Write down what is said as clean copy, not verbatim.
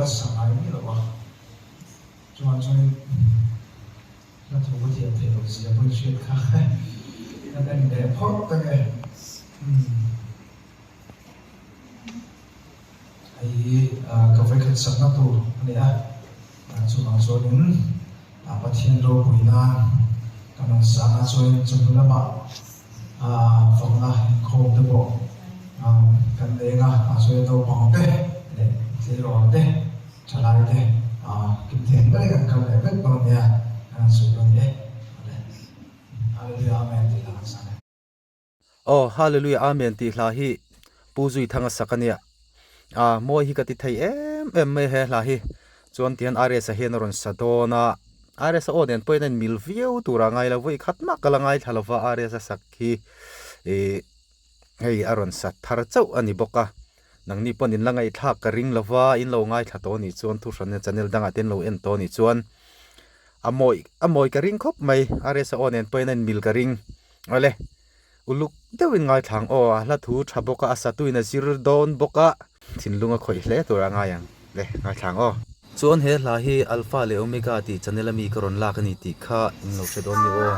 la sa ngai miah lo a, chuvang chuanin hla thu ka thiam theih loh zia pawh i hriat kha kan en leh phawt tak e. Umm. Hei hi ka vawikhat sakna tur a ni a, chuvang chuanin Pathian ropui nan kan rawn sang a, chuanin chawhnu lamah fakna inkhawm te pawh kan leng a, chuanin naupang te leh tleirawl te, thalai te kim thei ber in an kal leh vek dawn nia kan han sawi dawn e. Hallelujah Amen tih hla kan sang e. Aw Hallelujah Amen tih hla hi Pu Zuithanga sak a nia. Ah mawi hi ka ti thei em em mai he hla hi. Chuan tihian RS-a hian a rawn sa dawn a. RS-a aw nen pawhin a inmil viau tur a ngai lo. Vawi khat mah ka la ngaithla lo va RS-a sak hi ih hei a rawn sa thar chauh a ni bawk a. Nangni pawn in la ngaihthlak ka ring lo va, in lo ngaithla tawh a nih chuan thuhran channel dangah te in lo en tawh a nih chuan a mawi a mawi ka ring khawp mai. RS-a aw nen pawhin a inmil ka ring. Awle, uluk deuhin ngaithlang aw, a hla thu tha bawk a, a satuin a zir dawn bawk a. Thinlung a khawih hle tur a ngai ang le, ngaithlang aw. Chuan he hla hi Alpha leh Omega tih channel a mi ka rawn lak a ni tih kha in lo hre dawn ni aw.